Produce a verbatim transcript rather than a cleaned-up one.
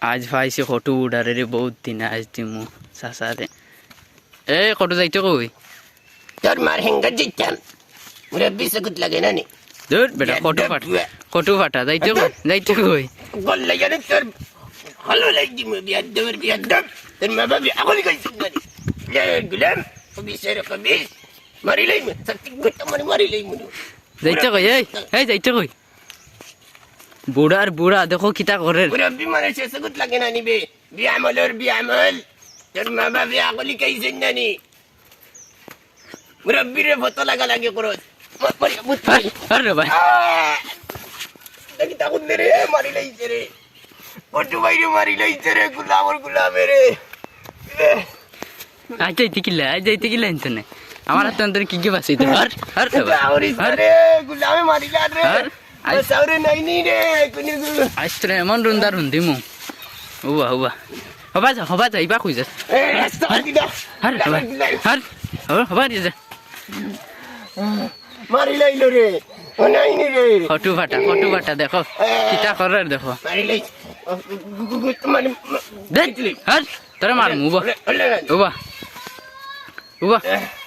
আইজ পাইছি কটু বুড়ারে রে, বউত দিন আইজ দিমু চাচারে। এ কটু, যাইতে কই? তোর মার হেঙ্গাত যাইতাম। মুরব্বি চকুত লাগে না নি? দূর বেটা, কটু ফাটা। কটু ফাটা, যাইতে কই? যাইতে কই? গল্লা জানে তোর ভালো লাগি দিমু, বিয়াদ্দবের বিয়াদ্দব। তোর মা বাবা আগলি খাইছইন না নি? এ গুলাম, খবিসের খবিস। মারি লাইমু, সত্যি কথা মারি, মারি লাইমু। যাইতে কই? এই, এই যাইতে কই? বুড়ার বুড়া, দেখো কিতা করের। মুরব্বি মানুষের চকুত লাগে না নি বে? বিয়ামলর বিয়ামল। তোর মা বাবা আগলি খাইছইন না নি? মুরব্বিরে ফটো লাগা লাগি করস। মা-, মা-, মা-, আর, আর রে ভাই। আহ! দেখি তখন রে, মারি লাইছে রে। কটু ভাইরে মারি লাইছে রে, গুলামর গুলামে রে। এ। আইজ যাইতে কিলা, আইজ যাইতে কিলা আনতে নে। আমার হাতে অন্তরে কি কি বাঁচাইতে? আর, আর রে ভাই। এটা আমার আর। ইচ্ছা রে, গুলামে মারি লার রে। আর, আইজ সাউরে নাই নি রে, কুনি গু- আইজ তোরে এমন রুন্দা রুন্দিমু। উবা, উবা। হবা যা, হবা যা, ইবা কই যাস? এ, রাস্তা আর, দিদা। আর, হবা, আর, ও, হবা যা। মারি লাইলো রে। ও নাই নি রে। কটু ফাটা, কটু ফাটা, দেখো। এ। কিতা করের দেখো। মারি লাই। ও, গু-, গু-, গু-, মানে, মা-, দেখ, মারি লাই। আর, তোরে মারমু, উবা। ওলে, ওলে, ওলে। উবা। উবা। এ।